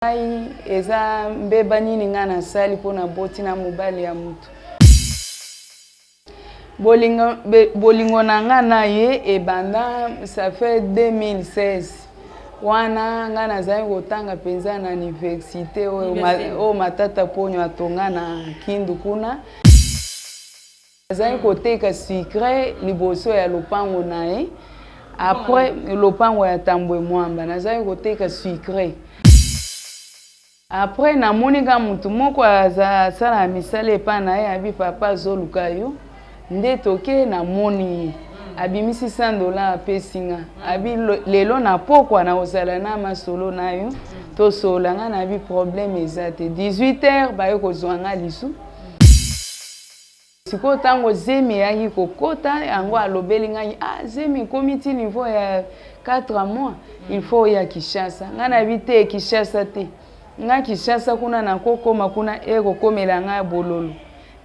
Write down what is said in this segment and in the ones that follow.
Ngai eza mbeba nini ngai nasali mpo naboti na mobali ya moto. Bolingo, bolingo na ngai na ye ebanda ça fait 2016 wana ngai nazali kotanga mpenza na université oyo, oyo Matata Ponyo atonga na Kindu kuna. Azali koteka sucre liboso ya lopango na ye après lopango ya Tambwe Mwamba nazali koteka sucre après namoni ka mutu moko asalaka misala epai na ye abi papa azoluka yo nde toke namoni ye abimisi 100 dollar apesi nga abi lelo na pokwa nakozala na masolo na yo tosolola nga nabi problème eza te 18 heures baye kozwa nga lisu Sikoyo tango zemi eyaki kokota yango alobeli ngai ah zemi ekomi ti niveau ya 4 mois il faut oya Kinshasa ngai nayebi te Kinshasa te ngai Kinshasa kuna nakokoma kuna ekokomela ngai bololo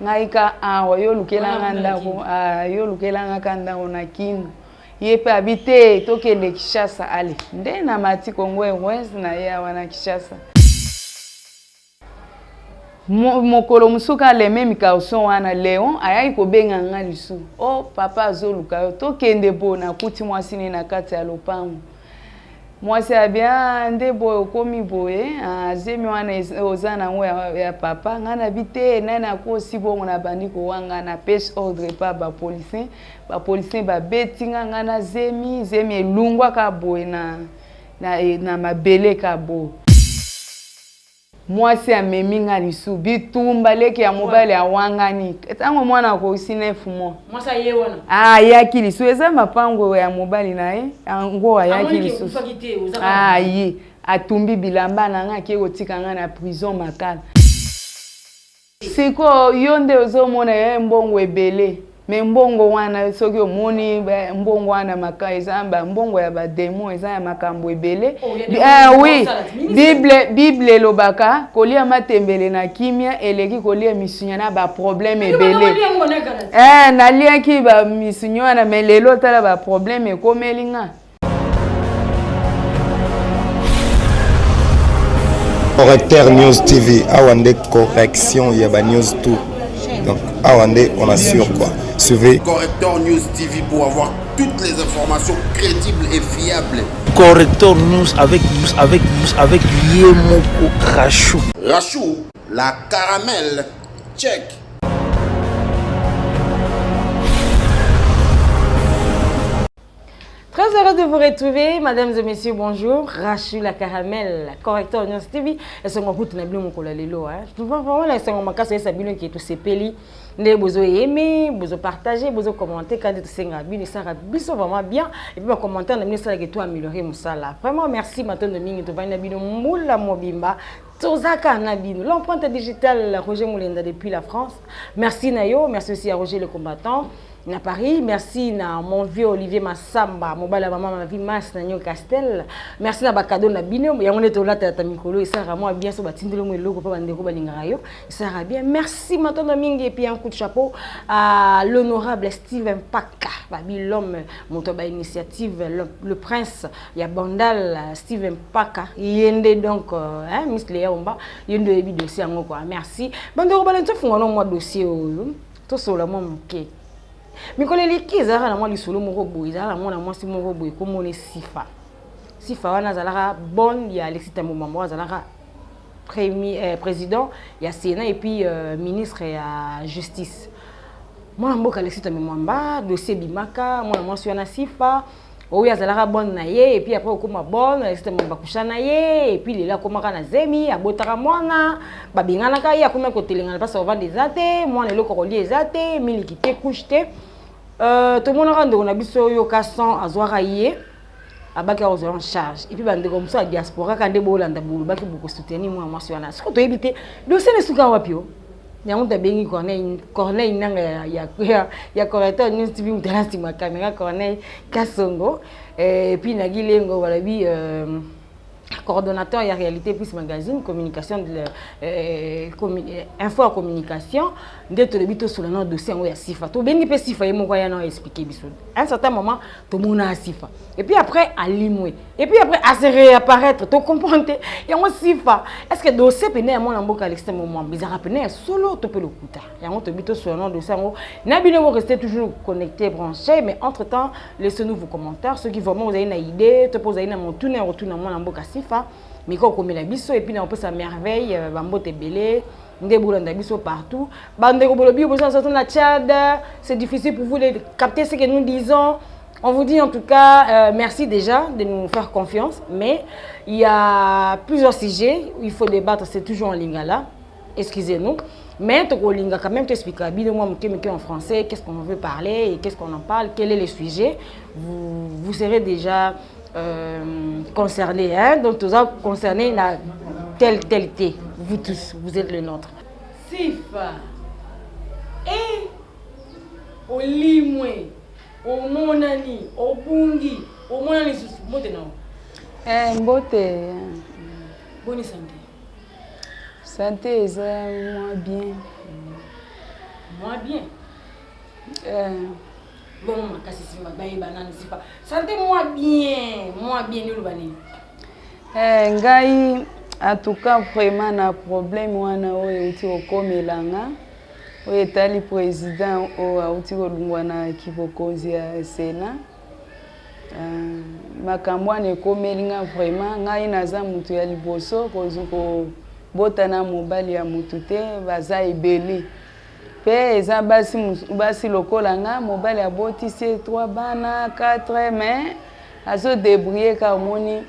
ngai ka awa yo lukela ngai ndako ah, yo lukela ngai ka ndako na Kindu ye mpe abi te tokende Kinshasa ale nde na mati Congo Airways na ye awa na Kinshasa Mokolo mosusu kaka le meme garçon wana Leon ayaki kobenga nga lisusu, oh papa azoluka yo tokende bo nakuti mwasi ne na kati ya lopango. Mwasi abi ah nde boye okomi boye ah, zemi wana oza na yango ya, ya papa. Nga nabi te nani akosi bongo, nabandi kowanga na pesi ordre epa ba policier, ba policier babeti nga nga na zemi, zemi elungwa kaka boye na, na, na mabele kaka boye. Mwasi amemi nga lisu bitumba leki ya mobali awangani ntango mwana akokisi 9 mois. Mwasi aye wana. Ah, ayaki lisu eza mapango ya mobali na ye yango ayaki lisusu. Ah, ye atumbi bilamba na nga ake kotika nga na prison Makala. Sikoyo yo nde ozomona ye mbongo ebele me mbongo wana soki omoni mbongo wana maka eza ba mbongo ya ba demon eza ya makambo ebele. Oh, eh, oui bible bible elobaka kolia matembele na kimia eleki kolia misunya na ba problème ebele. Eh, naliaki ba misunya wana me lelo tala ba problème ekomeli nga. Correcteur News TV, awa nde correction ya ba news tout. Donc awa nde on assure quoi. Suivez Correcteur News TV pour avoir toutes les informations crédibles et fiables. Correcteur News avec avec avec Yemoko Rachou. Rachou, la caramel. Check. Très heureux de vous retrouver, mesdames et messieurs, bonjour. Rachou la caramel, correcteur News TV. Esengo kutu na bino mokolo lelo, hein. Vraiment la esengo makasi esa bino ki tosepeli. Nde bozo aimer, bozo partager, bozo commenter quand tosenga bino esaka biso vraiment bien. Et puis ba commentaire na bino esala que to améliorer musala. Vraiment merci matondo mingi tovandi na bino mbula mobimba. Tozaka na bino. L'empreinte digitale Roger Moulenda depuis la France. Merci na yo, merci aussi à Roger le combattant. Na Paris, merci na mon vieux Olivier Massamba, mobali ya mama ma vie Mas na Nyo Castel. Merci na ba cadeau na bino, yango nde tolata ta mikolo esalaka mwa bien so batindeli mo eloko mpo bandeko balingaka yo, esalaka bien. Merci matondo mingi et puis un coup de chapeau à l'honorable Steven Paka, babi l'homme moto ba initiative le, le prince ya Bandal Steven Paka, yende donc euh, hein, Miss Léa Omba, yende oyebi dossier yango quoi. Merci. Bandeko balenzo fungola mwa dossier oyo. Tosolola mwa moke. Mikolo eleki ezalaka na mwa lisolo moko boye, ezalaka na mwana mwasi moko boye kombo ne Sifa. Sifa wana azalaka bonne ya Alexis Thambwe Mwamba, azalaka premier euh, président ya Sénat et puis euh, ministre ya justice. Mwana mboka Alexis Thambwe Mwamba, dossier ebimaka, mwana mwasi wana Sifa oyo azalaka bonne na ye et puis après okoma bonne Alexis Thambwe Mwamba akusha na ye et puis lelo akomaka na zemi abotaka mwana babenganaka ye akomi kotelengana mpasi ovanda eza te mwana eloko kolia eza te miliki te couche te euh, tomonaka ndeko na biso oyo kason azwaka ye abaki akozwa en charge et puis bandeko mosusu ya diaspora kaka nde bolanda bolobaki bokosoutenir mwana mwasi wana sikoyo toyebi te dossier na esuka wapi o yango tabengi Corneille Corneille nanga ya ya ya, ya correcteur news TV moto na nsima caméra Corneille Kasongo et puis Nagi Lengo balobi euh, Coordonnateur ya Réalité Plus Magazine, communication de info ya communication. Nde tolobi tosola na dossier yango ya Sifa. Tobengi mpe Sifa ye moko, aya na expliquer biso. Un certain moment tomona Sifa et puis après alimwe et puis après ase réapparaître. Tocomprendre te yango Sifa. Est ce que dossier pene ya mwana mboka Alexis Momwamba ezalaka pene ya solo to mpe lokuta? Yango tobi tosola na dossier yango na bino. Bo rester toujours connecté, branché, mais entre temps, laissez-nous vos commentaires. Soki vraiment vous avez une idée to mpe ozali na motuna ya kotuna mwana mboka Sifa, miko okomela biso. Et puis na kopesa Merveille bambote ebele nde bolanda biso partout. Bandeko, bolobi boza surtout na Tchad, c'est difficile pour vous de capter ce que nous disons. On vous dit en tout cas merci déjà de nous faire confiance, mais il y a plusieurs sujets où il faut débattre, c'est toujours en lingala, excusez-nous. Mais tokolinga quand même t'expliquer bino mwa moke moke en français qu'est-ce qu'on veut parler et qu'est-ce qu'on en parle, quel est le sujet. Vous, vous serez déjà concernés, hein? Donc tous concernés na tel tel T. Vous tous, vous êtes le nôtre. Sifa e olimwe, omonani, obungi, omonani lisusu. Mbote nao. Mbote. Boni santé? Santé eza mwa bien. Mwa bien? Bongo makasi nsima bayeba nani Sifa. Santé mwa bien, mwa bien, oloba nini? Ngai en tout cas vraiment na problème wana oyo euti kokomelanga, oyo etali président oyo auti kolongwa na kibokonzi ya Sénat. Makambo wana ekomeli nga vraiment. Ngai naza motu ya liboso kobota na mobali ya motu te. Baza ebele mpe eza basi, basi lokola nga, mobali abotisi ye 3 bana, 4, mais azodébrouiller kaka. Omoni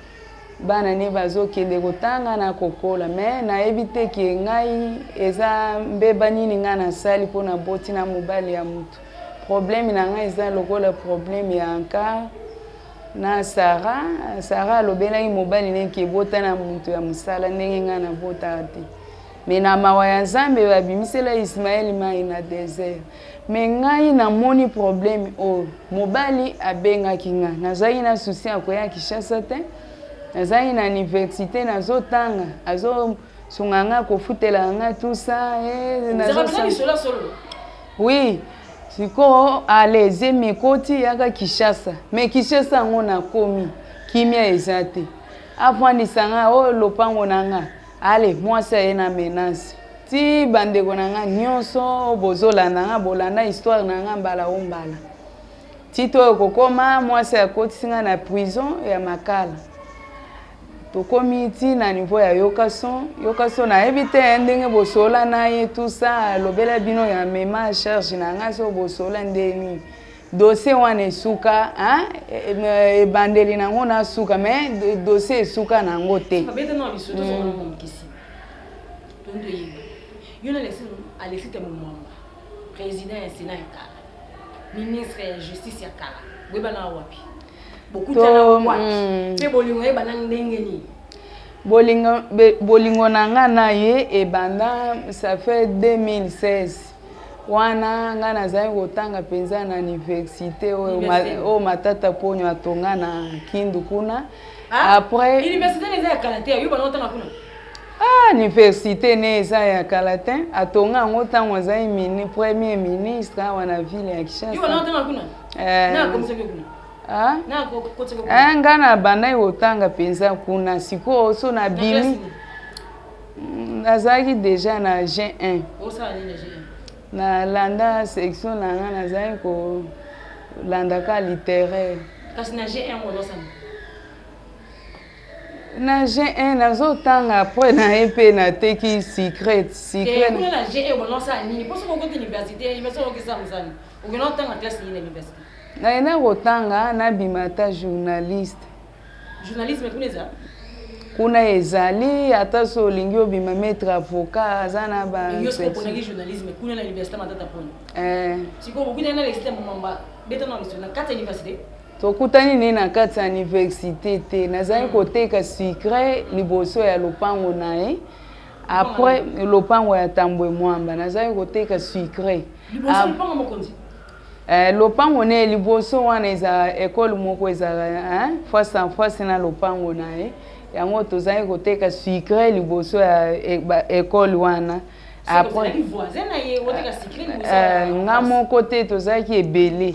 bana ne bazokende kotanga na kokola, mais nayebi te ke ngai eza mbeba nini ngai nasali mpo naboti na mobali ya motu. Problème na ngai eza lokola problème ya Agar na Sara. Sara alobelaki mobali neki ebota na motu ya mosala ndenge ngai nabotaka te, mais na mawa ya Nzambe babimisela Ismaele mai na désert. Mais ngai namoni problème oyo, mobali abengaki nga, nazalaki na souci ya koya Kinshasa te. Nazalaki na université, nazotanga, azosunga nga, kofutela nga, tout ça. Oui, sikoyo ale ezemi ekoti yaka Kinshasa. Mais Kinshasa yango nakomi, kimia eza te. Afandisa nga oyo lopango na nga, ale mwasi aye na menace ti bandeko na nga nyonso bozolanda nga, bolanda histoire na nga mbala o mbala ti to oyo kokoma mwasi akotisi nga na prison ya Makala. Tokomi ti na niveau ya Yokason. Yokason, nayebi te ndenge bosola na ye, tout ça, alobela bino ya mema charge na nga. So bosola nde nini? Dossier wana esuka ebandeli nango na suka, mais dossier esuka nango te. Yo na Alexis Thambwe Mwamba, président ya Sénat ya kala, ministre ya Justice ya kala, boyebana wapi? Bokutana wapi? Mpe bolingo eyebana ndenge nini? Bolingo na nga na ye ebanda, ça fait 2016 wana. Nga nazali kotanga mpenza na université oyo Matata Ponyo atonga na Kindu kuna. Après université eza ya kala te, yo bana otanga kuna? Ah, université ne eza ya kala te. Atonga yango ntango azali mini premier ministre awa na ville ya Kinshasa. Ah? Nga na bandaki kotanga mpenza kuna. Sikoyo so nabimi, nazalaki déjà na G1, nalanda section na nga, nazalaki kolandaka littéraire. Kasi na G1 ozosala? Na G1 nazotanga, après na ye mpe nateki secret secret. Kuna na G1 bonosala nini? Mpo soki okoti université, université okokisa mosala, okende otanga classe nini na université? Nakenda kotanga, nabima ata journaliste. Journalisme kuna eza? Kuna ezali, ata so olingi obima maître avocat, aza na ba Yo soki oponaki journalisme kuna na université Matata Ponyo, sikoyo bokutani na Alexis Mwamba, beta na biso, na kati ya université? Tokutani ne na kati ya université te. Nazali koteka sucre liboso ya lopango na ye. Après lopango ya Tambwe Mwamba, nazali koteka sucre. Liboso lopango mokonzi? Lopango ne liboso wana eza ekole moko ezalaka face en face na lopango na ye. Yango tozalaki koteka sucre liboso ya ekole wana. Après nga moko te, tozalaki ebele.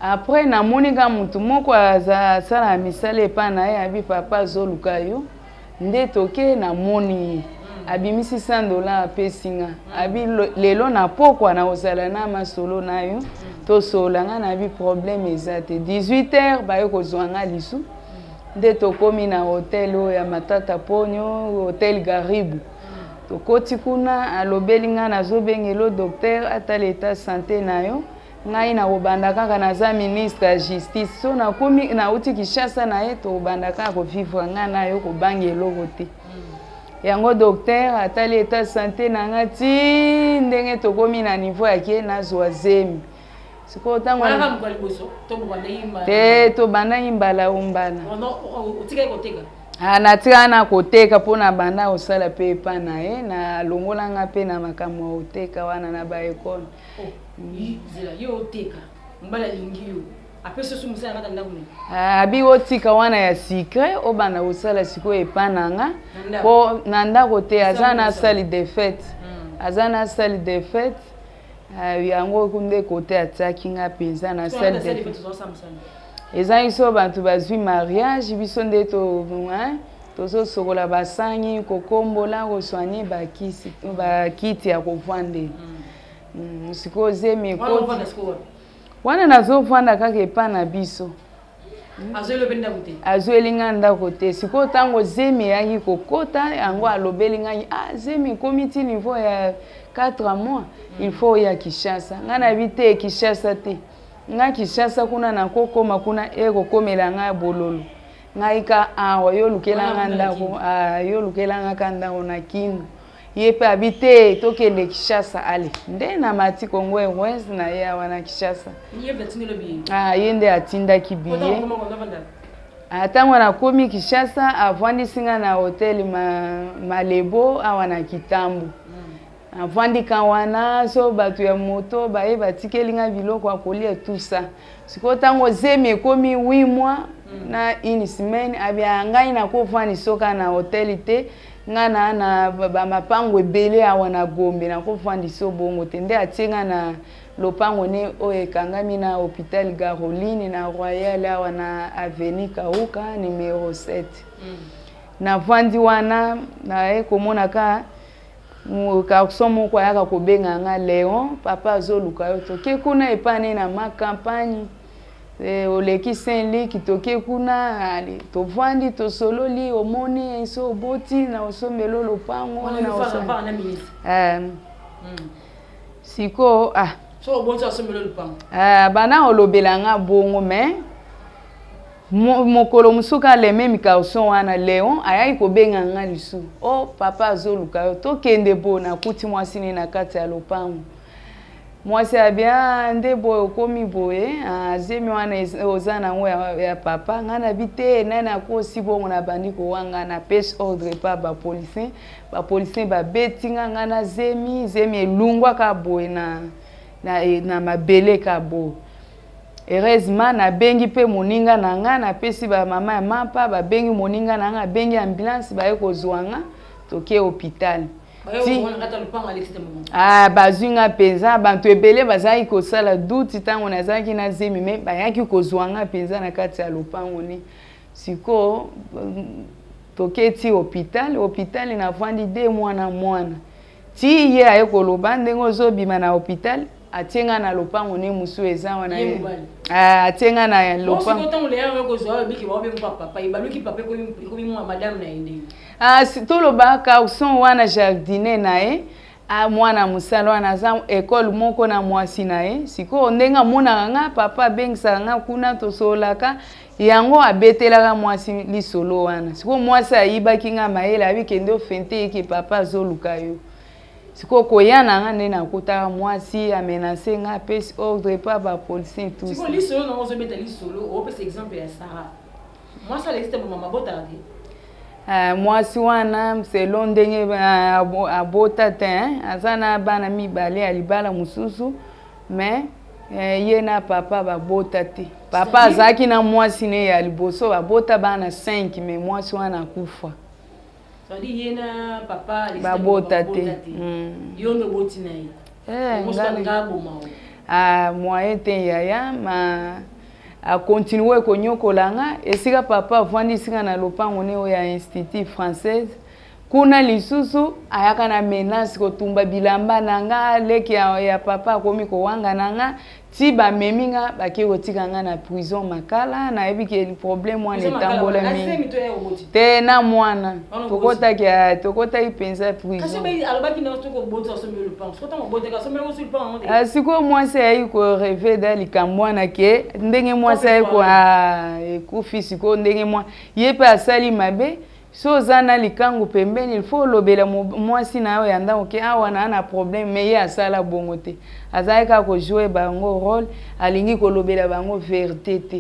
Après namoni ka mutu moko asalaka misala epai na ye, abi papa azoluka yo. Nde toke, namoni ye abimisi 100 $ apesi nga, abi lelo na pokwa na kozala na masolo na yo, tosolola. Nga na abi problème eza te. 18 heures baye kozwa nga lisu. Nde tokomi na hotel oyo ya Matata Ponyo, hotel Garibu. Tokoti kuna, alobeli nga: nazobengela docteur atala état santé na yo. Ngai nakobanda kaka, naza ministre ya justice, so nakomi, nauti Kinshasa na ye, tokobanda kaka kovivre ngai na yo, kobanga eloko te. Yango docteur atali état santé na nga ti ndenge tokomi na niveau yake nazwa zemi. Sikoyo ntango te tobandaki mbala o mbala, natikala na koteka mpo na banda kosala mpe epa na ye, nalongolanga mpe na makambo ya koteka wana na baekole. Yo oteka, mobali alingi yo, apesi oso mosala kaka ndako? Abi otika wana ya sucre, obanda kosala sikoyo epa na nga, mpo na ndako te, aza na salle de fête, aza na salle de fête. Yango nde kote atiaki nga mpenza na salle de fête. Ezalaki so bato bazwi mariage, biso nde tozosokola basangi, kokombola, kosoigner bakisi, bakiti ya kovandela. Sikoyo zemi ekoti wana, nazovanda kaka epa na biso. Azweli nga ndako te. Sikoyo ntango zemi eyaki kokota, yango alobeli ngai: ah, zemi ekomi ti niveau ya 4 mois, il faut oya Kinshasa. Ngai nayebi te Kinshasa te. Ngai Kinshasa kuna nakokoma kuna ekokomela ngai bololo. Ngai ka awa, yo olukelanga ndako, yo olukelanga ka ndako na Kindu. Ye mpe abi te, tokende Kinshasa. Ale nde na mati Congo Airways na ye awa na Kinshasa. Ye nde atindaki billet. Ntango nakomi Kinshasa, avandisi nga na hotel Malebo awa na Kitambo. Avandi ka wana, so bato ya moto baye, batikeli nga biloko ya kolia, tout ça. Sikoyo ntango zemi ekomi 8 mois na une semaine, abia ngai nakovandi soka na hotel te, nga na bamapango ebele awa na Gombe, nakovandisa bongo te. Nde atie nga na lopango ne oyo ekangami na hôpital Garoline na Royal awa na avenue Kauka numéro 7. Navandi wana, naye komona ka garçon moko ayaka kobenga nga: Léon, papa azoluka yo. Toke kuna epai ne na Ma Campagne, oleki Saint Luc, toke kuna. Ale tovandi, tosololi: omoni so oboti na osombela lopango na sikoyo. Ah, bana olobela nga bongo, mais mokolo mosusu ka le même garçon wana Léon ayaki kobenga nga lisu: o papa azoluka yo, tokende. Boye nakuti mwasi ne na kati ya lopango. Mwasi abi: ah, nde boye okomi boye, azemi wana oza nango ya papa. Ngai nabi te, nani akosi bongo? Nabandi kowanga, napesi ordre epa bapolicier. Bapolicier babeti nga, ngai na zemi. Zemi elungwaka boye na mabele ka boye. Heureusement nabengi mpe moninga na nga, napesi bamama ya mapa, babengi moninga na nga, abengi ambulance, baye kozwa nga, toke hôpital. Ah, bazwi nga mpenza. Bato ebele bazalaki kosala doute ntango nazalaki na zemi, mais bayaki kozwa nga mpenza na kati ya lopango ne. Sikoyo toketi hôpital. Hôpital navandi 2 mois na mwana, ti ye aye koloba ndenge ozobima na hôpital, atie nga na lopango ne mosusu eza wana. Ah, atie nga na lopango. Ah, toloba garçon wana jardinier na ye, mwana mosala wana aza ekole moko na mwasi na ye. Sikoyo ndenge amonaka nga, papa abengisaka nga kuna, tosololaka. Yango abetelaka mwasi lisolo wana. Sikoyo mwasi ayibaki nga mayele, abi kende ofente eke papa azoluka yo. Sikoyo koya na nga, nde nakutaka mwasi amenacer nga, apesi ordre epa bapolicier. Tout lisolo nango ozobeta lisolo, opesa exemple ya Sara, mwasi alekisi te, mama abotaka te. Mwasi wana, selon ndenge abota te, aza na bana mibale ya libala mosusu, mais Eh, ye na papa babota te. Papa azalaki na mwasi ne ya liboso, babota bana 5, mais mwasi wana akufa. C'est-à-dire ye na papa babota te. Yo nde oboti na ye. Eh, ah, moyen te yaya, ma akontinue konyokola nga esika papa avandisi nga na lopango ne oyo ya Institut Française. Kuna lisusu ayaka na menace kotumba bilamba na nga, leki ya papa akomi kowanga na nga ti bamemi nga, bake kotika nga na prison Makala. Nayebi ke problème wana etambola mingi te na mwana, tokotaki mpenza prison. Sikoyo mwasi ayaki korêver da likambo wana ke ndenge mwasi ayaki ekufi. Sikoyo ndenge mwa ye mpe asali mabe, so oza na likangu pembeni, il faut olobela mwasi na yo ya ndako ke awa na na problème. Mais ye asala bongo te, azalaki kaka kojouer bango rôle, alingi kolobela bango vérité te.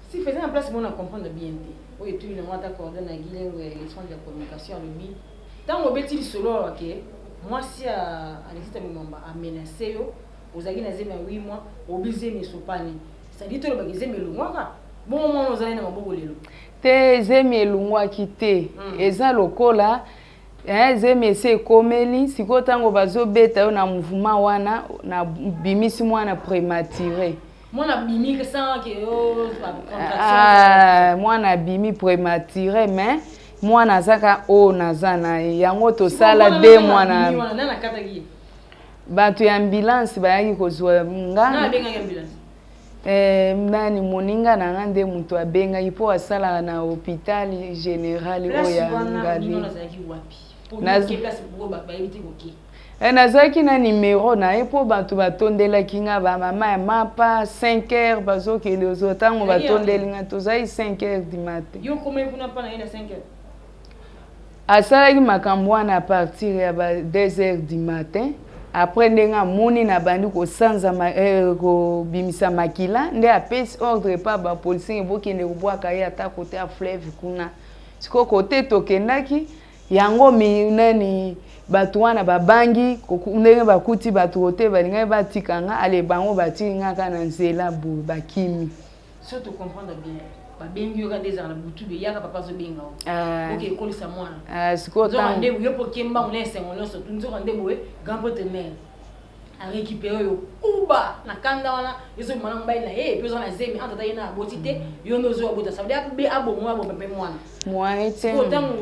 Si faisait en place, mona comprendre bien te oyo etuli nango. Ata cordon na gilengo ya élection ya communication alobi, ntango obeti lisolo awa ke mwasi ya Alexis Thambwe Mwamba amenace yo, ozalaki na zemi ya 8 mois, obi zemi esopani, c'est-à-dire tolobaki zemi elongwaka bongo, mwana ozali na maboko lelo? Te, zemi elongwaki te. Eza lokola zemi esi ekomeli. Sikoyo ntango bazobeta yo na mouvement wana, na bimisi mwana prématuré. Mwana abimi sans ke yo? Ah, mwana abimi prématuré, mais mwana azaka oyo naza na ye. Yango tosala de mwana. Bato ya ambulance bayaki kozwa nga. Nani, moninga na nga nde moto abengaki, mpo asalaka na hôpital général oyo ya Ngali. Nazalaki na nimero na ye, mpo bato batondelaki nga, bamama ya mapa 5 heures bazokende ozwa. Ntango batondeli nga, tozali 5 heures du matin. Asalaki makambo wana à partir ya ba 2 heures du matin. Après, ndenge amoni na bandi kosanza, kobimisa makila, nde apesi ordre epa bapolisier, bokende kobwaka ye ata kote ya fleuve kuna. Sikoyo kote tokendaki yango, nani, bato wana babangi ndenge bakuti bato kote balingaki batika nga. Ale, bango batiki nga kaka na nzela boye, bakimi. So to comprendre bien, babengi yo kaka ezala na butu, beyaka papa azobenga yo, oke ekolisa mwana. Sikoyo nzoka nde yo mpo okembango na esengo nyonso tu, nzoka nde boye grand prêtre mare arécupéré yo kuba na kanda wana, ezobima na mobali na ye, et puis oza na zemi entre ata ye na aboti te, yo nde ozoya abota, ça veut dire abongo aboma mpe mwana. Moyen te. Ntango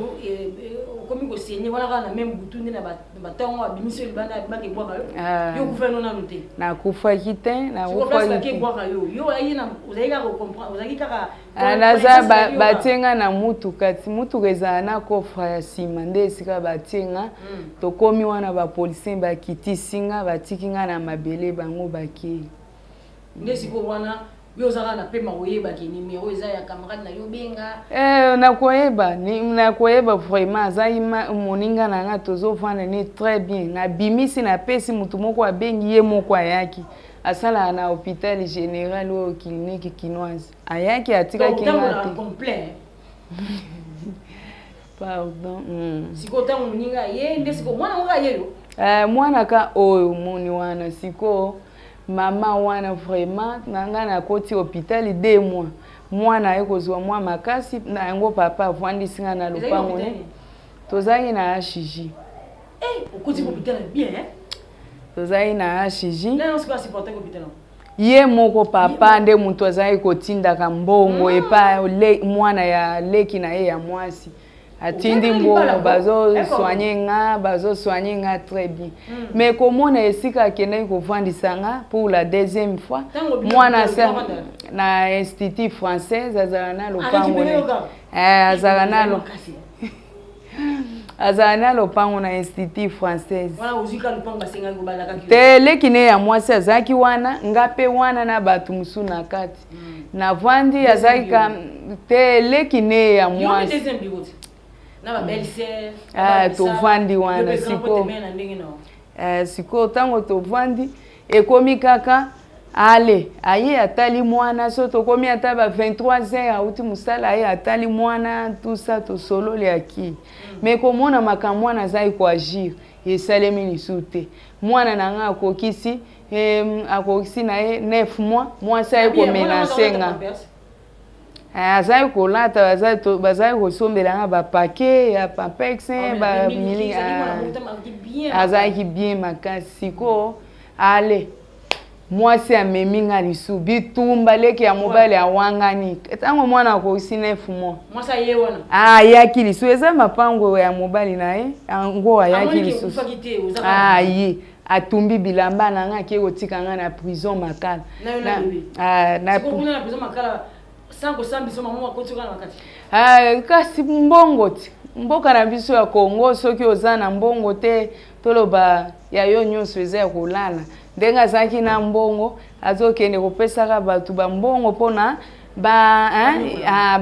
okomi kosenye wana kaka na même butu nde na batango abimisi yo libanda, abimaki ebwaka yo, yo okufa no nanu te? Nakufaki te. Nakufaki ebwaka yo, yo ozalaki kaka comprendre, ozalaki kaka? Naza, batie nga na mutuka ti mutuka ezala na coffre ya nsima, nde esika batie nga. Tokomi wana, bapolisier bakitisi nga, batiki nga na mabele, bango bakei. Nde sikoyo wana yo oza kaka na pema koyebaki nimero eza ya camarade na yo, benga? Eh, nakoyeba vraiment, azali moninga na nga, tozovanda ne très bien. Nabimisi, napesi motu moko, abengi ye moko, ayaki, asalaka na hôpital général oyo clinique kinoise, ayaki, atikaki nga te. Complet. Pardon. Sikoyo ntango moninga ye nde sikoyo mwana moko aye yo? Mwana ka oyo moni wana. Sikoyo mama wana vraiment na ngai, nakoti hôpital 2 mois, mwana aye kozwa mwa makasi na yango, papa avandisi ngai na lopango ne. Tozalaki na HJ. Okoti hôpital bien? Tozalaki na HJ. Ye moko papa nde moto azalaki kotindaka mbongo epa mwana ya leki na ye ya mwasi, atindi mbongo, bazosoigne nga, bazosoigne nga très bien. Mais komona esika akendaki kovandisa nga pour la deuxième fois, mwana na Institut française, azala na lopango, azala na lopango na Institut française te. Leki ne ya mwasi azalaki wana, nga mpe wana na bato mosusu na kati. Navandi, azalaki ka te, leki ne ya mwasi. Tovandi wana sikoyo. Sikoyo ntango tovandi, ekomi kaka ale aye atali mwana. So tokomi ata ba 23 heures, auti mosala, aye atali mwana, tout ça, tosololi, aki. Mais komona makambo wana azali koagir. Esalemi lisusu te. Mwana na nga akokisi, akokisi na ye 9 mois, mwasi aye ko menacer nga. Azali kolata, bazali kosombela nga ba paquet ya Pampex, ba mili, azalaki bien makasi. Sikoyo ale mwasi amemi nga lisusu bitumba, leki ya mobali awangani ntango mwana akokisi 9 mois. Mwasi aye wana? Ayaki lisusu, eza mapango ya mobali na ye yango, ayaki lisusu, aye atumbi bilamba na nga, ake kotika nga na prison Makala. Na sans kosambisa mama, akoti kaka na kati? Kasi mbongo ti mboka na biso ya Congo, soki oza na mbongo te, toloba ya yo nyonso eza ya kolala. Ndenge azalaki na mbongo, azokende kopesaka bato bambongo mpona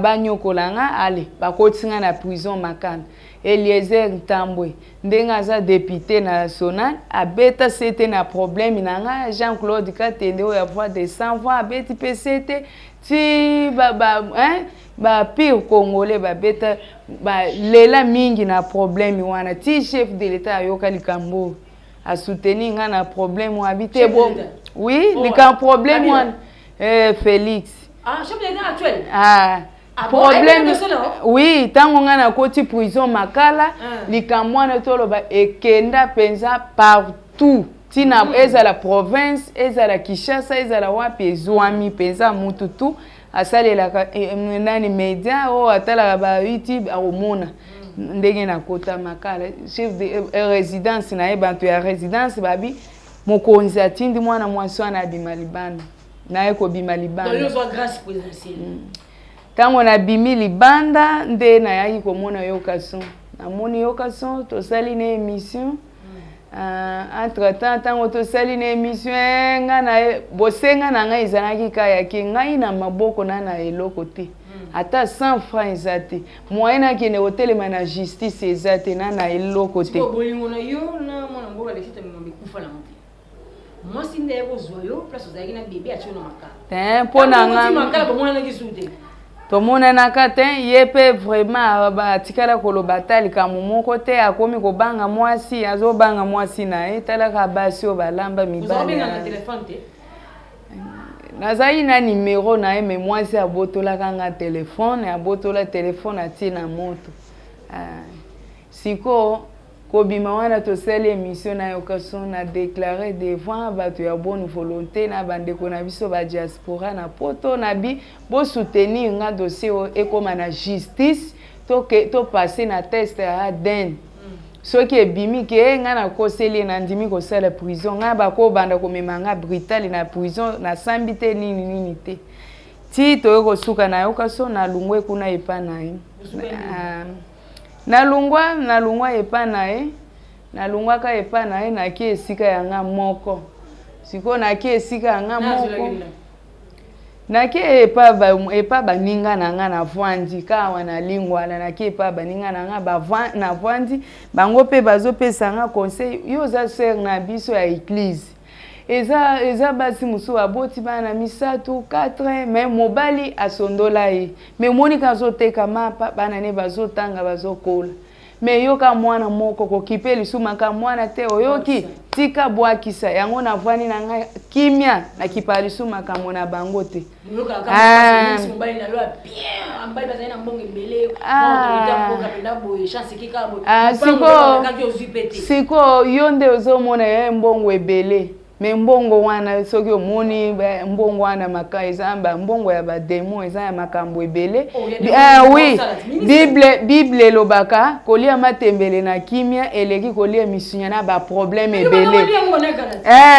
banyokola nga. Ale, bakoti nga na prison Makala. Eliezer Ntambwe, ndenge aza député national, abeta sete na problème na nga. Jean Claude Katende oyo ya Voix de Sans Voix abeti mpe sete ti ba pire Congolais babeta, balela mingi na problème wana, ti chef de l'État ayoka likambo, asoutenir nga na problème wana abi te bo oui. Oh, likambo problème wana, Félix. Ah, chef de l'État actuel? Ah. Ah, problème, oui. Ntango ngai nakoti prison Makala, likambo wana toloba ekenda mpenza partout, ntina ezala province, ezala Kinshasa, ezala wapi, ezwami mpenza. Mutu tu asalelaka nani, média oyo atalaka ba YouTube, akomona ndenge nakota Makala. Chef de résidence na ye, bato ya résidence babi mokonzi atindi mwana mwasi wana abima libanda, naye kobima libanda. Ntango nabimi libanda nde nayaki komona Yokason. Namoni Yokason, tosali na émission. Entre temps, ntango tosali na émission, nga na ye, bosenga na ngai ezalaki kayaki ngai na maboko na eloko te, ata 100 franc eza te, moyen nakende kotelema na justice eza te, na eloko te. Bolingo na yo na mwana mboka Alexis Thambwe ekufa nango te? Mwasi nde aye kozwa yo place ozalaki na bebe, atie yo na Makala. Te, mpo na nga Makala bomonanaki su te? Tomonanaka te. Ye mpe vraiment atikala koloba ata likambo moko te. Akomi kobanga mwasi, azobanga mwasi na ye. Talaka basi oyo balamba mibali. Nazali na nimero na ye, mais mwasi abotolaka nga telefone, abotola telefone, atie na moto. Sikoyo kobima wana, tosali émission na Yokason, na déclaré devant bato ya bonne volonté na bandeko na biso badiaspora na Poto, na bi bosoutenir nga, dossier oyo ekóma na justice, topasse na test ya ADN. Soki ebimi ke ngai nakoseli ye, nandimi kosala prison. Ngai bakobanda komema nga brutal na prison, nasambi te, nini nini te, ti toye kosuka na Yokason. Nalungwe kuna epa na ye, nalungwa epa na ye, nalungwaka epa na ye, naki esika ya nga moko. Sikoyo naki esika ya nga moko, nake epa baninga na nga, navwandi kawa na Lingwala. Nake epa baninga na nga, navwandi, bango mpe bazopesa nga conseil: yo oza sœur na biso ya église, eza basi mosusu aboti bana misato, 4, mais mobali asondola ye, mais monika azoteka mapa, bana ne bazotanga, bazokola, mais yoka mwana moko kokipe lisumaka mwana te, oyoki, tika bwakisa yango. Navwandi na ngai kimia, nakipa lisu makambo na bango te. Ah. Ah, sikoyo yo nde ozomona ye mbongo ebele, mais mbongo wana, soki omoni mbongo wana, maka eza mbongo ya badémon, eza ya makambo ebele. Oh, Oui, Bible elobaka kolia matembele na kimia eleki kolia misunya na baproblème ebele.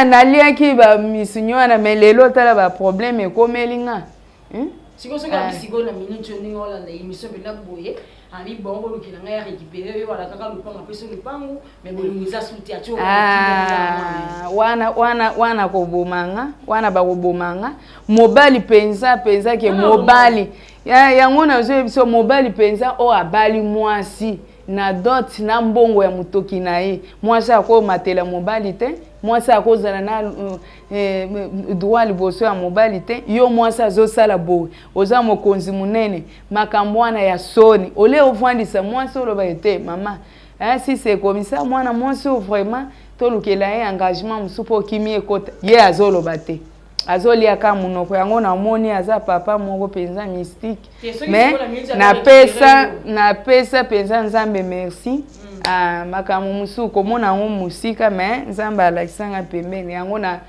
Naliaki bamisunya wana, mais lelo tala baproblème ekomeli nga. Sikoyo soki abi sikoyo na minute oyo, ndenge olanda émission mpena boye, abi bongo bolukela ngai ya récupéré oyo wala kaka lupango, apesi lupango, mais bolingo eza su te, atie. Wana wana wana kobomanga wana, bakobomanga mobali mpenza mpenza ke mobali yango nazoyebi biso, mobali mpenza oyo abali mwasi na dot na mbongo ya motoki na ye, mwasi akomatela mobali te, mwasi akozala na droit liboso ya mobali te. Yo mwasi azosala boye, oza mokonzi monene, makambo wana ya soni. Ole ovandisa mwasi, oloba ete mama. Hein, si c'est comme ça, mwana mwasi oyo vraiment tolukela ye engagement mosusu mpo okimi ekota. Ye azoloba te, azolia ka monoko yango. Namoni aza papa moko mpenza mystique, mais napesa napesa mpenza Nzambe merci. Ah, makambo mosusu komona yango mosika, mais Nzambe alakisanga pembeni yango. Na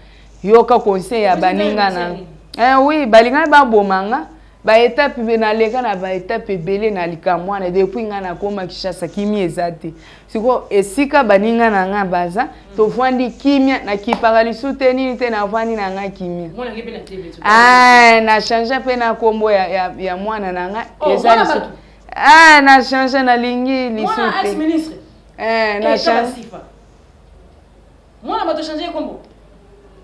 yoka conseil ya baninga na eh, oui, balingaki baboma nga. Baétape naleka na baétape ebele na likambo wana. Depuis ngai nakóma Kinshasa, kimia eza te. Sikoyo esika baninga na ngai baza, tovandi kimia, nakipaka lisu te, nini te, navandi na ngai kimia. Ah, na change mpe na nkombo ya mwana na ngai. Oh, eza lisu. Ah, na change, nalingi lisu te. Eh, na change. Mwana bato change kombo?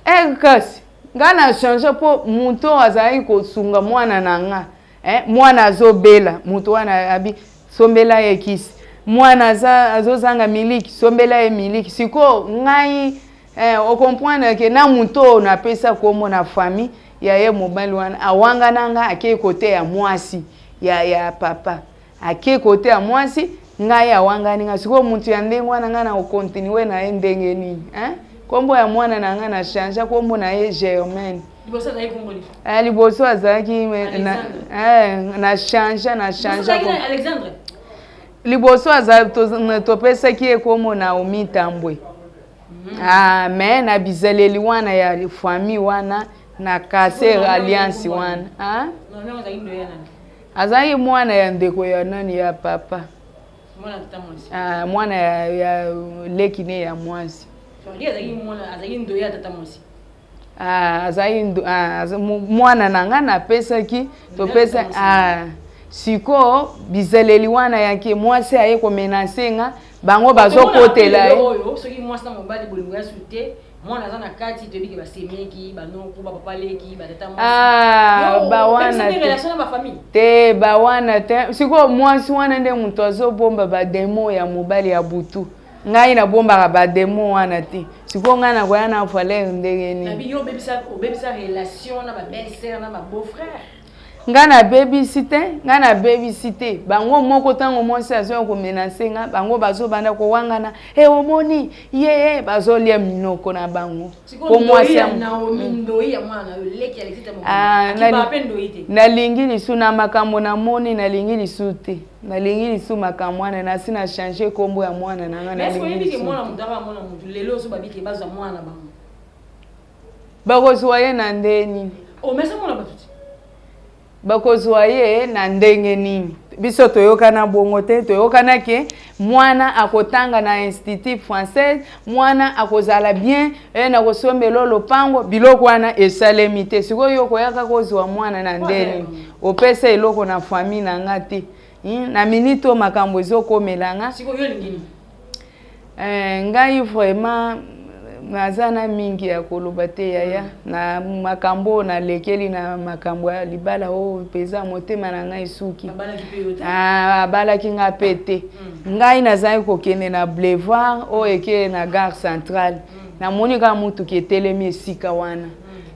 Eh, kasi ngai na change mpo moto oyo azalaki kosunga mwana na nga, eh, mwana azobela, moto wana abi sombela ye kisi, mwana azozanga miliki, sombela ye miliki. Sikoyo ngai, eh, ocomprendre ke na moto oyo napesa kombo na famille ya ye mobali wana, awanga na nga, akei kote ya mwasi ya papa, ake kote ya mwasi ngai, awangani nga. Sikoyo motu ya ndenge wana, ngai na kocontinue na ye ndenge nini, hein? Nkombo ya mwana na ngai na change, nkombo na ye Germaine. Eh, liboso azalaki na change, na change. Liboso topesaki ye kombo Naomi Tambwe. Ah, mais na bizaleli wana ya famille wana, na casser alliance wana. Ah? Azalaki mwana ya ndeko ya nani, ya papa. Ah, mwana ya leki ne ya mwasi. Ah, azalaki, ah, mwana na ngai napesaki, topesa. Ah, sikoyo bizaleli wana yake mwasi aye komenacer nga, bango bazokotela ye. Oyo soki mwasi na mobali bolingo ya su te, mwana aza na kati, toyebi ke basemeki, banoko, bapapa leki, batata. Ah, bawana relation na bafamille. Te, bawana te. Sikoyo mwasi wana nde moto azobomba badémons ya mobali ya butu. Ngai nabombaka badémons wana te. Sikoyo ngai nakoya na valeur ndenge nini? Nabi yo obebisa relation na babelle sœur na babeau frère. Ngai nabebisi te, ngai nabebisi te. Bango moko, ntango mwasi azoya komenacer nga, bango bazobanda kowangana e, omoni ye e, bazolia minoko na bango. Po mwasi ah, nalingi lisu na makambo namoni, nalingi lisu te, nalingi lisu makambo wana. Nasi na change nkombo ya mwana na nga. Nalingi lelo so babike bazwa mwana bango. Bakozwa ye na nde nini? Bakozwa ye na ndenge nini? Biso toyokana bongo te. Toyokana ke mwana akotanga na Institut française, mwana akozala bien, e na kosombela lopango. Biloko wana esalemi te. Sikoyo yo koyaka kozwa mwana na nde nini? Opesa eloko na famille na nga te. Na minute oyo makambo ezokomela nga, eh, ngai vraiment naza na mingi ya koloba te, yaya. Na makambo oyo nalekeli na makambo ya libala oyo mpenza, motema na ngai esuki. Ah, abalaki nga mpe te. Ngai nazali kokende na boulevard oyo ekele na gare centrale. Namoni kaka mutuka etelemi esika wana.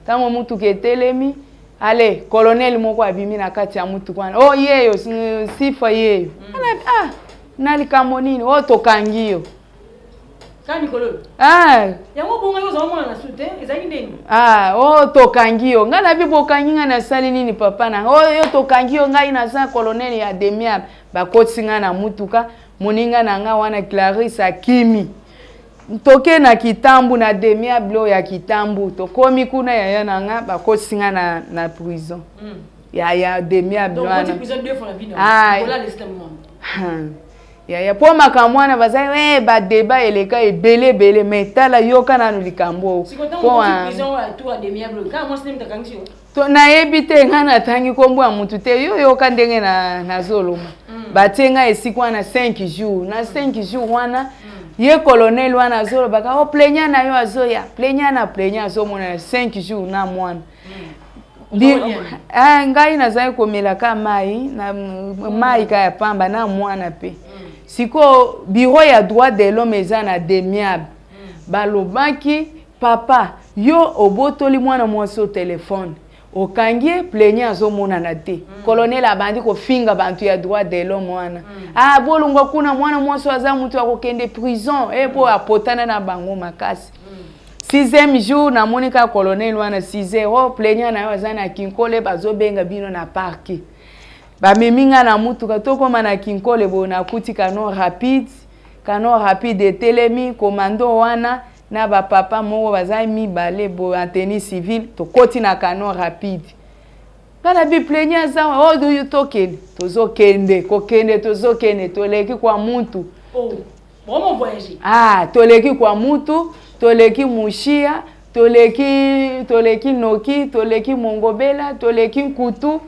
Ntango mutuka etelemi, ale colonel moko abimi na kati ya mutuka wana: "O oh, yeyo Sifa, yeyo." Ah, na likambo nini oyo tokangi yo? Kaka mikolo oyo? Ah. Yango obongaki ozala mwana na su te, ezalaki ndeni? Ah, o tokangi yo. Ngai nabi: "Bokangi ngai, nasali nini, papa na oyo? Yo tokangi yo, ngai naza colonel ya demiable." Bakotisi ngai na mutuka. Moninga na ngai wana Clarisse akimi. Toke na Kitambu, na demiable oyo ya Kitambu. Tokomi kuna, yaya na nga, bakotisi ngai na prison ya demiable wana. Ah, yaya, mpo makambo wana baza eh, badébat eleka ebele ebele. Mais tala, yoka nanu likambo oyo. Nayebi te, ngai natangi nkombo ya mutu te. Yo yoka ndenge nazoloba. Batie ngai esika wana 5 jours. Na 5 jours wana, ye colonel wana azolobaka: "O plaignant na yo azoya, plaignant na plaignant azomona." Na 5 jours na mwana, eh, ngai nazali komelaka mai na mai ka ya pamba na mwana mpe. Sikoyo bureau ya droit de l'homme eza na demiable. Balobaki: "Papa, yo obotoli mwana mwasi o telefone." Okangi ye, plaignant azomonana te. Colonel abandi kofinga bantu ya droit de l'homme wana. Ah, bolongwa kuna, mwana mwasi aza mutu akokende prison, e po apotana na bango makasi. Sixième jour, namoni kaka colonel wana 6 heures, oh, plaignant na yo aza na Kinkole, bazobenga bino na parquet. Bamemi nga na mutuka, tokóma na Kinkole boye, nakuti canon rapide. Canon rapide etelemi, commando wana na bapapa moko baza mibale boye en tenue civile. Tokoti na canon rapide, nga na biplaignant aza oyo, tokende, tozokende, kokende, tozokende, toleki kwa mutu. Oh, vraiment voyager. Ah, toleki kwa mutu, toleki Mushia, toleki Noki, toleki Mongobela, toleki Nkutu,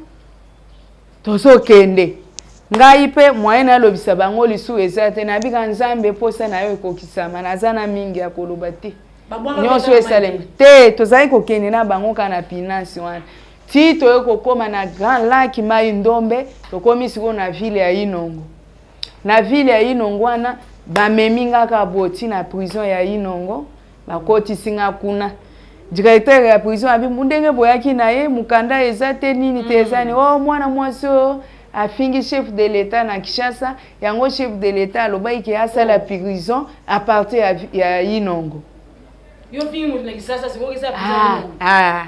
tozokende. Ngai mpe moyen nalobisa bango lisu eza te. Nabika Nzambe, mposa na yo ekokisama. Naza na mingi ya koloba te, nyonso esalemi te. Tozali kokende na bango kaka na pinasi wana ti toye kokóma na Grand Lac, Mai Ndombe. Tokómi sikoyo na ville ya Inongo. Na ville ya Inongo wana, bamemi nga kaka boye ti na prison ya Inongo. Bakotisi nga kuna. Directeur ya prison abi: "Ndenge boyaki na ye, mokanda eza te, nini te, eza ni o mwana mwasi oyo afingi chef de l'État na Kinshasa. Yango chef de l'État alobaki ke asala prison à partir ya Inongo." Yo fingi moto na Kisasa, sikoyo eza Ah, ah.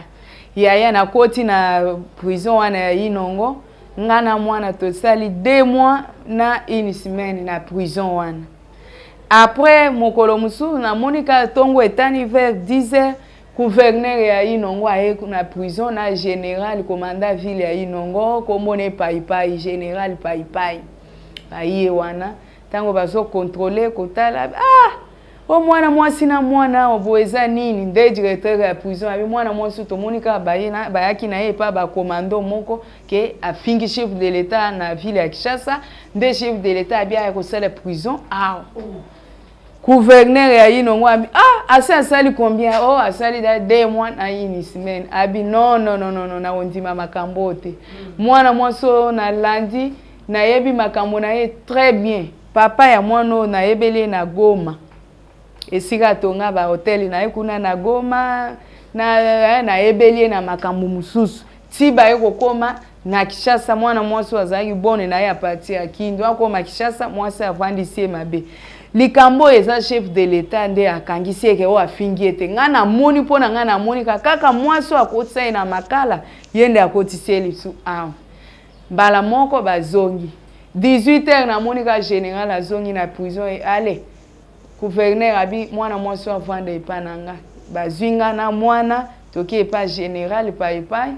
Yaya, nakoti na prison wana ya Inongo, nga na mwana tosali 2 mois na une semaine na prison wana. Après, mokolo mosusu namoni kaka ntongo etani, vers 10 heures, gouverneur ya Inongo aye na prison na général commandant ville ya Inongo, kombo na Paipai, général Paipai. Baye wana, ntango bazocontrôler, kotala: "Ah, o mwana mwasi na mwana oyo boye, eza nini?" Nde directeur ya prison abi: "Mwana mwasi tomoni kaka bayaki na ye epa bacommando moko ke afingi chef de l'État na ville ya Kinshasa. Nde chef de l'État abi aya kosala prison awa." Gouverneur ya Inongo abi: "Ah, asi asali combien?" "Oh, asali da 2 mois na une semaine." Abi: "Non, non, non, non, non, nakondima makambo oyo te. Mwana mwasi oyo nalandi, nayebi makambo na ye très bien. Papa ya mwana oyo nayebeli ye na Goma, esika atonga bahotel na ye kuna na Goma. Na nayebeli ye na makambo mosusu ti baye kokóma na Kinshasa. Mwana mwasi oyo azalaki bone na ye à partir ya Kindu, akóma Kinshasa, mwasi avandisi ye mabe. Likambo oyo eza chef de l'État nde akangisi eke oyo afingi ye te. Ngai namoni, mpo na ngai namoni kaka mwasi oyo akotisa ye na Makala, ye nde akotisi ye lisu awa." Mbala moko bazongi 18 heures, namoni kaka général azongi na prison. E ale gouverneur abi: "Mwana mwasi oyo avanda epa na nga." Bazwi nga na mwana, toki epa général Paipai.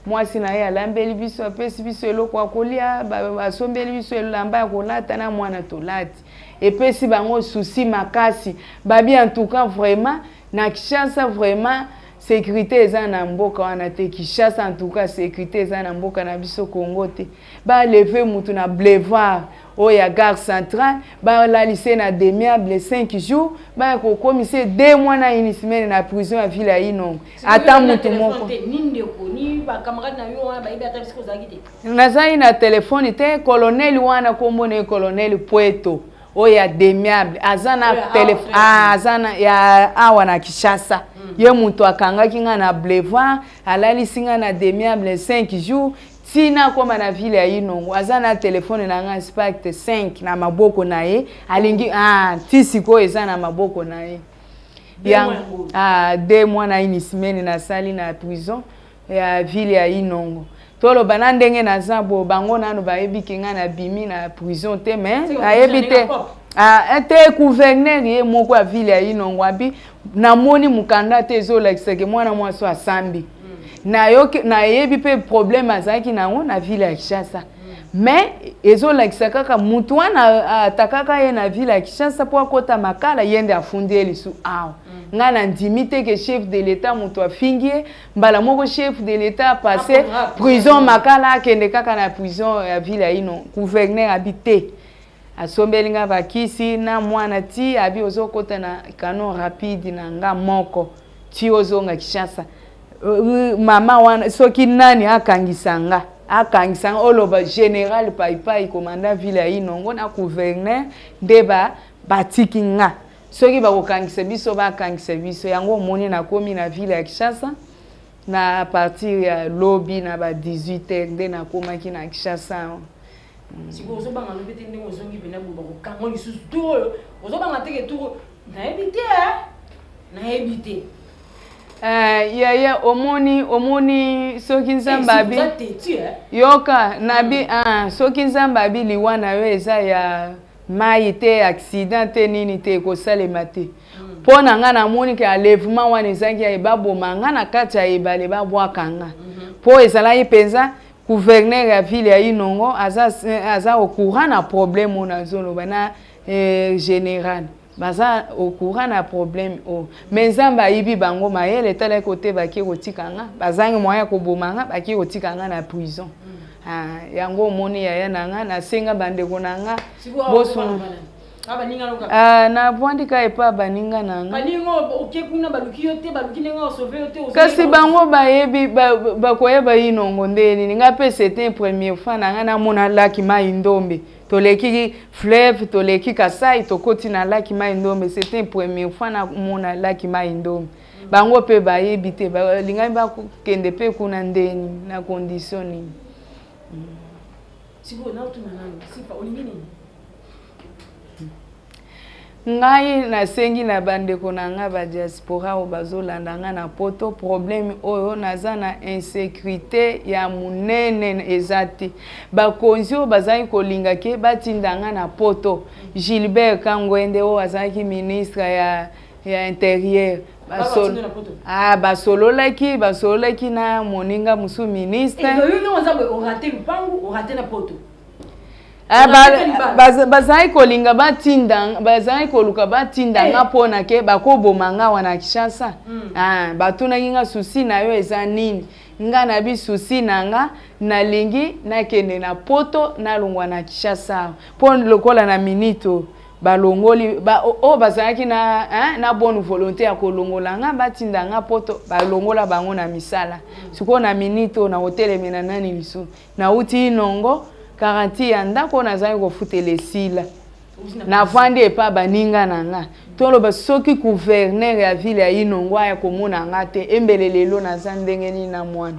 Mwasi na ye alambeli biso, apesi biso eloko ya kolia, asombeli biso elamba ya kolata na mwana, tolati. Epesi bango souci makasi. Babi: "En tout cas, vraiment, na Kinshasa, vraiment, sécurité eza na mboka wana te. Kinshasa, en tout cas, sécurité eza na mboka na biso Congo te. Balever mutu na boulevard oyo ya gare centrale, balalisa na Demiable 5 jours, baya kokomisa ye 2 mois na une semaine na prison ya ville ya Inongo. Ata mutu moko Ni ndeko ni bacamarade na yo wana bayebi ata bisika ozalaki te? Nazali na telefone te. Colonel wana, kombo na ye colonel Pweto, oyo ya Demiable, aza na Oyo awa, telefone. oyo Aza na ya awa na Kinshasa. Ye moto akangaki nga na boulevard, alalisi nga na Demiable 5 jours, ntina akóma na ville ya Inongo. Aza na telefone na nga Spark 5 na maboko na ye. Alingi, ah, ti sikoyo eza na maboko na ye." Deux mois yango. Ah, 2 mois na une semaine nasali na prison ya ville ya Inongo. Toloba na ndenge naza bo, bango nano bayebi ke ngai nabimi na prison te, mais Sika nayebi te. ndenge pop. Ah, te, gouverneur ye moko ya ville ya Inongo abi: "Namoni mokanda te ezolakisake mwana mwasi oyo asambi." Nayoki, nayebi mpe problème azalaki nango na ville ya Kinshasa, mais ezolakisa kaka mutu wana atakaka ye na ville ya Kinshasa mpo akɔta Makala, ye nde afundi ye lisu awa. Ngai nandimi te ke chef de l'État moto afingi ye. Mbala moko chef de l'État apasse Akonga prison Makala, akende kaka na prison ya ville ya Ino. Gouverneur abi te, asombeli nga bakisi na mwana ti abi: "Ozokɔta na canon rapide na nga moko ti ozonga Kinshasa." Mama wana, soki nani akangisa nga, akangisa nga. Oloba général Paipai, commandant ville ya Inongo, na gouverneur nde batiki nga. Soki bakokangisa biso, bakangisa biso. Yango omoni nakomi na ville ya Kinshasa. Na partir ya lobi na ba 18 heures nde nakomaki na Kinshasa. Sikoyo ozobanga no mpe te ndenge ozongi mpena boye bakokanga lisusu tour oyo ozobanga te ke tour nayebi te nayebi te. Yaya omoni omoni soki nzambe abi yoka nabi soki nzambe abi liwa na yo eza ya mayi te accident te nini te ekosalema te mpo na nga namoni ke enlèvement wana ezalaki ya baboma nga na kati ya ebale babwaka nga mpo ezalaki mpenza gouverneur ya ville ya Inongo aza, aza au courant na problème oyo nazoloba na général baza au courant na problème oyo mais nzambe ayibi bango mayele etalaki kote baki kotika nga bazangi moyen ya koboma nga baki kotika nga na prison. Yango omoni yaya na nga nasenga bandeko na nga bosunga. Navwandi ka epa baninga na nga kasi bango bayebi bakoyeba Inongo nde nini nga mpe c'était première fois na nga namona laki mai Ndombe toleki fleuve toleki Kasai tokoti na laki mai Ndombe c'était première fois namona laki mai Ndombe bango mpe bayebi te balingaki bakende mpe kuna ndeni na condition nini. Sikoyo naotuna nani Sifa olingi nini? Ngai nasengi na bandeko na ngai badiaspora oyo bazolanda ngai na poto problème oyo naza na insécurité ya monene eza te bakonzi oyo bazalaki kolinga ke batinda ngai na poto Gilbert Kangwende oyo azalaki ministre ya intérieur basololaki basololaki na moninga mosusu ministre. Oraté na poto. Bazalaki kolinga batinda bazalaki koluka batinda nga mpona ke bakoboma nga wana Kinshasa. Batunaki nga souci na yo eza nini nga na bi souci na nga nalingi nakende na poto nalongwa na Kinshasa mpo lokola na minute oyo balongoli oyo bazalaki na, hein, na bonne volonté ya kolongola nga batinda nga poto balongola bango na misala. Sikoyo na minute oyo na kotelemela nani lisusu nauti Inongo garantie ya ndako oyo nazalaki kofutela esila navandi epa baninga na nga toloba soki gouverneur ya ville ya Inongo aya komona nga te embele lelo naza ndenge nini na mwana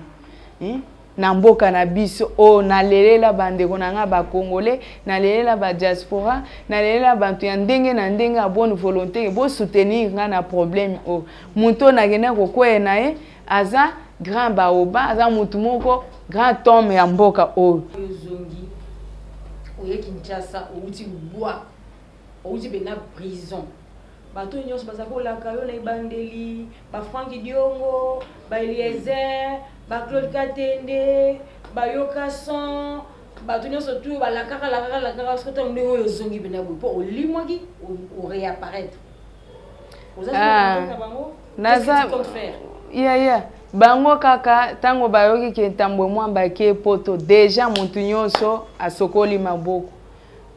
Na mboka na biso oyo nalelela bandeko na nga bacongolais nalelela badiaspora nalelela bato ya ndenge na ndenge ya bonne volonté bosoutenir nga na problème oyo moto oyo nakenda kokweya na ye aza grand baoba aza motu moko grand homme ya mboka oyo. Ozongi oye Kinshasa outi lubwaku outi mpe na prison bato nyonso baza kolaka yo na ebandeli baFrank Diongo baEliezer baClaude Katende bayoka son bato nyonso tu balakaka lakaka lakaka soki ntango ndenge oyo ozongi mpena boye mpo olimwaki oréapparaître oza na bango. Naza yaya bango kaka ntango bayoki ke Ntambwe Mwamba ake poto déjà motu nyonso asokoli maboko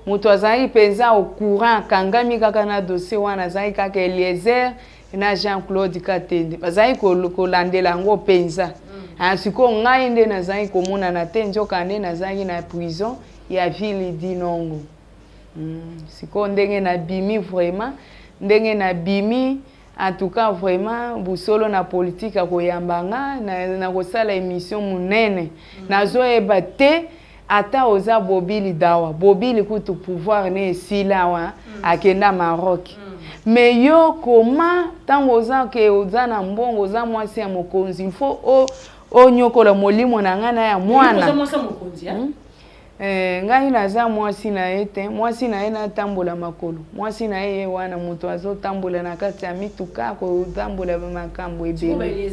moto azalaki mpenza au courant akangami kaka na dossier wana azalaki kaka Eliezer na Jean-Claude Katende bazalaki kolandela yango mpenza. Sikoyo ngai nde nazalaki komonana te nzoka nde nazalaki na prison ya ville d'Inongo. Sikoyo ndenge nabimi vraiment ndenge nabimi en tout cas vraiment busolo na politique akoyamba nga na kosala émission monene. Nazoyeba te ata oza bobili dawa bobili kutu pouvoir ne esila awa akenda Maroc. Mais yo koma ntango oza ke oza na mbongo oza mwasi ya mokonzi il faut onyokola molimo na ngai na ya mwana. Ngai naza mwasi na ye te mwasi na ye natambola makolo mwasi na ye ye wana moto azotambola na kati ya mituka kotambola makambo ebele.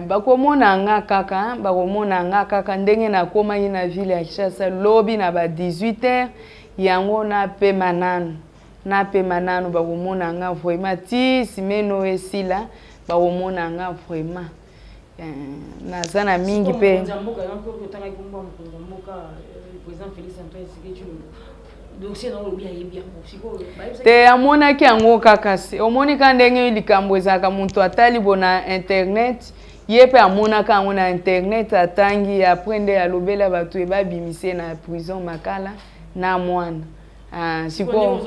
Bakomona nga kaka bakomona nga kaka ndenge nakomaki na ville ya Kinshasa lobi na ba 18 heures yango napema nanu napema nanu bakomona nga vraiment ti semaine oyo esila bakomona nga vraiment naza na mingi mpe. Te amonaki yango kaka se omoni ka ndenge likambo ezalaka moto atali bo na internet ye mpe amonaka yango na internet atangi après nde alobela bato ebabimise na prison Makala na mwana. Sikoyo.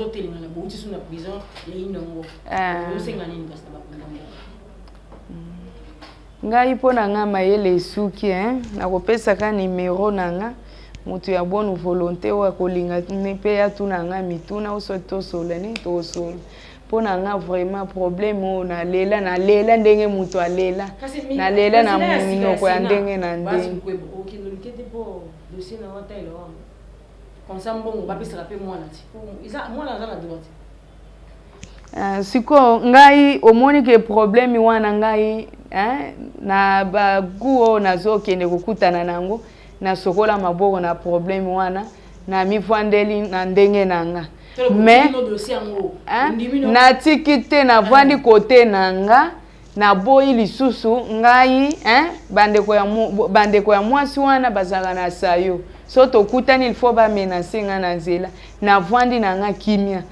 Ngai mpo na nga mayele esuki hein, nakopesaka numero na nga moto ya bonne volonté oyo akolinga mpe atuna nga mituna oso tosolola nini tokosolola. Mpo na nga vraiment problème oyo nalela nalela ndenge moto alela nalela na monoko ya ndenge na ndenge. Sikoyo ngai omoni ke problème wana ngai hein, na ba gout oyo nazokende kokutana na yango nasokola maboko na problème wana na mivandeli na ndenge na nga mais natiki te navandi kote na nga naboyi lisusu ngai hein, bandeko ya, bandeko ya mwasi wana bazalaka na sayo so tokutani il faut bamenase nga na nzela navandi na nga kimia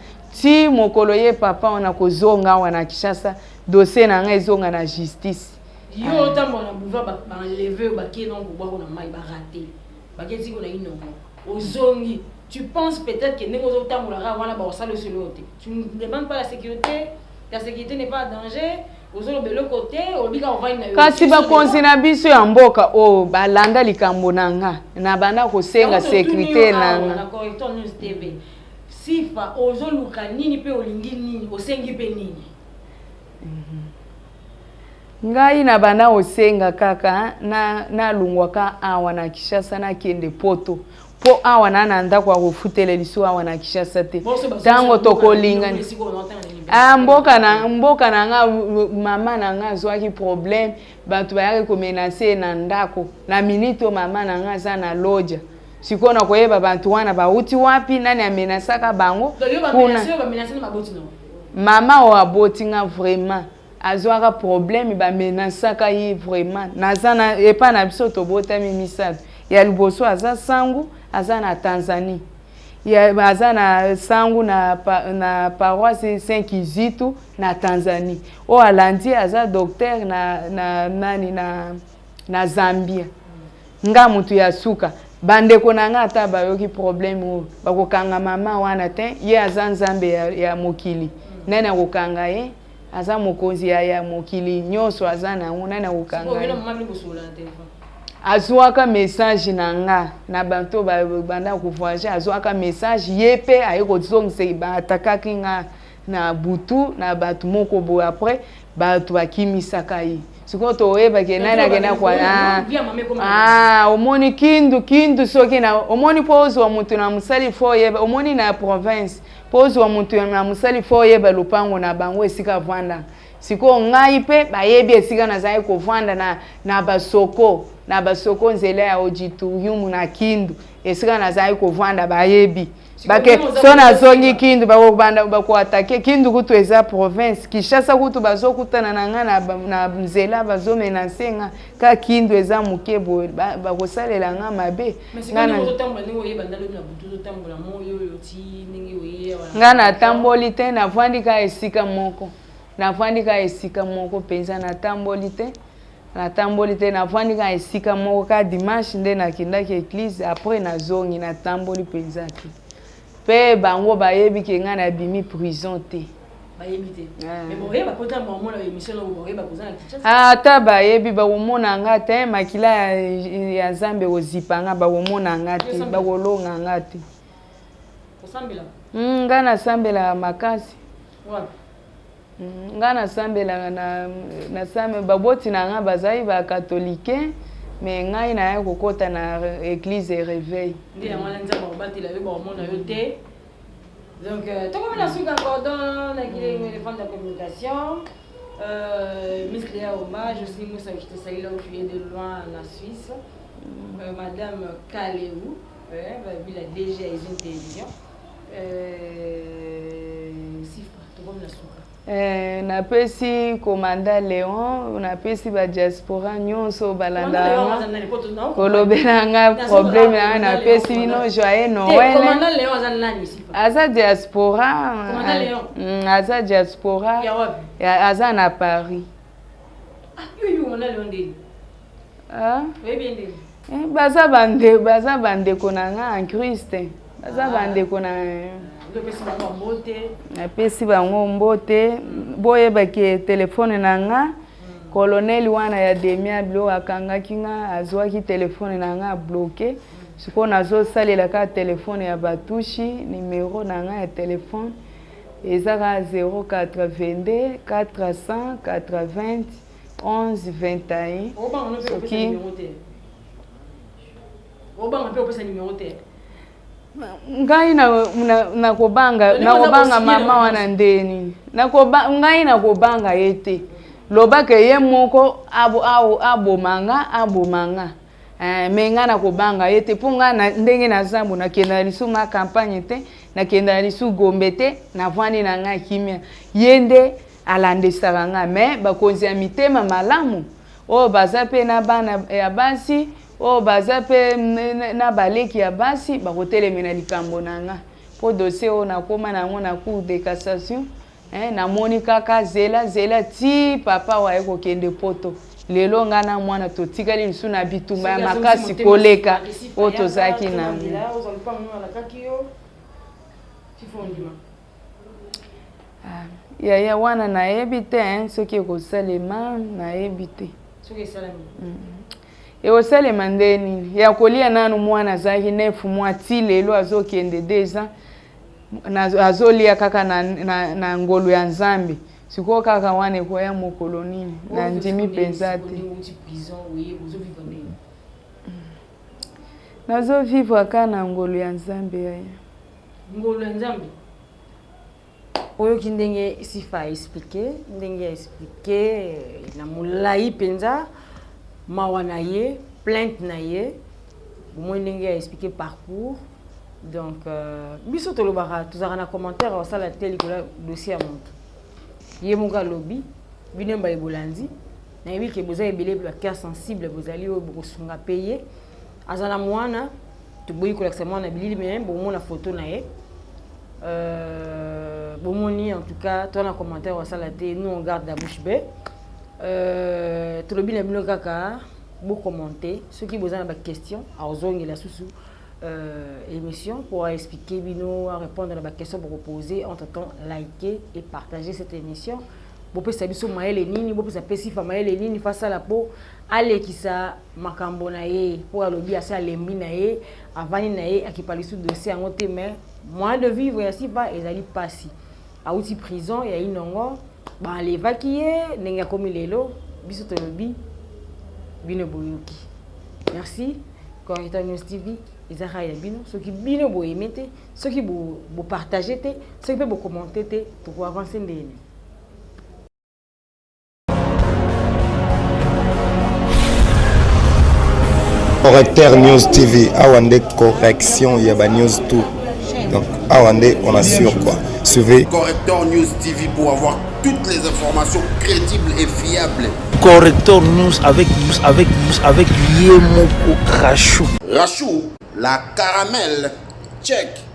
ti mokolo ye papa wana kozonga awa na Kinshasa dossier na nga ezonga na justice. Yo otambola na boulevard ba enlever yo bakie na kobwako na mai ba rater bakie tiko na inongo ozongi tu penses peut-être que ndenge ozotambola kaka wana bakosala osolo yo te, tu ne demandes pas la sécurité, ta sécurité n'est pas en danger, ozoloba eloko te, olobi kaka ovandi na yo. Kasi bakonzi na biso ya mboka oyo balanda likambo na nga na banda kosenga sécurité na nga na Corrector News TV. Sifa ozoluka nini pe olingi nini osengi pe nini? Ngai na banda kosenga kaka na nalongwa ka awa na Kinshasa nakende poto po awa na na ndako ya kofutela lisu awa na Kinshasa te ntango tokolingana ah, mboka na mboka na nga mama na nga azwaki problème bato bayaki komenase ye na ndako na minute oyo mama na nga aza na loja sikoyo na koyeba bato wana bauti wapi nani amenasaka bango kuna mama oyo aboti nga vraiment azwaka problème bamenasaka ye vraiment naza na epa na biso tobotami misato ya liboso aza sangu aza na Tanzanie ya, aza na sangu na, na paroisse Saint Kizito na Tanzanie oyo alandi aza docteur na, na nani na, na Zambia Nga mutu ya suka. Bandeko na nga ata bayoki problème oyo bakokanga mama wana te ye aza nzambe ya, ya mokili nani akokanga ye aza mokonzi ya, ya mokili nyonso aza na yango nani akokanga ye azwaka message na nga na bato banda kovoyage azwaka message ye mpe aye kozongisa baatakaki nga na butu na bato moko boye après bato bakimisaka ye sikoyo toyeba ke nani akenda kwa ah, ah, omoni kindu kindu soki na omoni mpo ozwa motu na mosali fo oyeba omoni na province mpo ozwa motu na mosali fo oyeba lopango na bango esika avanda sikoyo ngai mpe bayebi esika nazali kovanda na, na basoko na basoko nzela ya auditorium na kindu esika nazali kovanda bayebi bake so nazongi kindu bakobanda bakoatake kindu kutu eza province kinshasa kutu bazokutana na nga na, na nzela bazomenase nga ka kindu eza moke boye bakosalela nga mabe nga natamboli te navandi kaka esika moko navandi kaka esika moko mpenza natamboli te Natamboli te, navandi kaka esika moko kaka dimanche nde nakendaki eglise après nazongi natamboli mpenza te mpe bango bayebi ke ngai nabimi prison te. Bayebi te. Eh. Mais boyeba pota bamona émission na boyeba koza na Kinshasa. Ah, ata bayebi bakomona nga te makila ya Nzambe kozipa nga bakomona nga te bakolonga nga te. Osambela? Nga nasambelaka makasi. Wapi? Nga nasambelaka na nasambe baboti na nga bazali ba catholique mais ngai nayaki kokota na eglise reveil. Nde yango wana Nzambe akobatela yo bakomona yo te. Donc euh, tokomi na suka cordon na kilengo éléphant de la communication. Euh, Miss Léa Omba, Jocelyne Moussa, je te salue là où tu es de loin en Suisse. Euh, Madame Kaléou, euh, la DG à Usine Télévision. Euh, Sifa. Eh, napesi komanda Leon, napesi ba diaspora nyonso balanda kolobela nga problème na nga, napesi bino joyeux Noël. Aza diaspora, aza diaspora, aza na Paris. Ah? Eh, baza bande baza bandeko na nga en Christ baza ah. bandeko na napesi bango mbote boyeba ke telefone na nga Colonel wana ya demiable oyo akangaki nga azwaki telefone na nga abloke sikoyo nazosalela kaka telefone ya batushi numero na nga ya telefone eza kaka 082 480 11 21 soki obanga mpe opesa numero te ngai nakobanga nakobanga mama wana nde nini ngai nakobanga ye te lobaka ye moko aboma nga aboma nga eh, me ngai nakobanga ye te mpo ngai ndenge naza bo nakendaka lisusu ma campagne te nakendaka lisusu gombe te navandi na ngai kimia ye nde alandisaka ngai me bakonzi ya mitema malamu oyo baza mpe na bana ya basi oyo baza mpe na baleki ya basi bakotelemela likambo na nga mpo dossier oyo nakoma na yango na cour de cassation eh, namoni kaka zela zela ti papa oyo aye kokende poto lelo ngai na mwana totikali lisusu na bitumba ya makasi koleka oyo tozalaki na yango. Ah, yaya wana nayebi te hein, soki ekosalema nayebi te soki esalami mm. ekosalema nde nini ya kolia nanu mwana azalaki nefu mwa ti lelo azokende deux ans azolia kaka na, na, na ngolu ya nzambe sikoyo kaka wana ekoya mokolo nini nandimi mpenza te nazovivre kaka na ngolu ya nzambe yaya Ngolu ya Nzambe. Oyoki ndenge Sifa a expliquer, ndenge a expliquer na molayi mpenza mawa na ye, plainte na ye, bomoni ndenge a expliquer parcours. Donc euh, biso tolobaka tozalaka na commentaire osala te likolo ya dossier ya moto. Ye moko alobi, bino mbaye bolandi, nayebi ke boza ebele ba cœur sensible bozali oyo bokosunga pe ye. Aza na mwana toboyi kolakisa mwana bilili mais bomona photo na ye euh, bomoni en tout cas toi na commentaire osala te nous on garde la bouche bée euh, tolobi na bino kaka bocommenter soki boza na baquestion akozongela susu euh, émission pour expliquer bino à répondre na baquestion bokoposer entre temps liker et partager cette émission bopesa biso mayele nini bopesa mpe sifa mayele nini fasala mpo alekisa makambo na ye po alobi asi alembi na ye avandi na ye akipa lisusu dossier yango te mais moyen de vivre ya sifa ezali pasi awuti prison ya inongo ba enlevaki ye ndenge akomi lelo biso tolobi bino boyoki merci Corrector News TV eza kaka ya bino soki bino boyeme te soki bopartage te soki mpe bokommente te tokoavance ndeni Correcteur News TV, awa nde correction ya ba news tout. Donc awa nde on assure quoi. Suivez Correcteur News TV pour avoir toutes les informations crédibles et fiables. Correcteur News avec avec avec Yemoko Rachou. Rachou, la caramel. Check.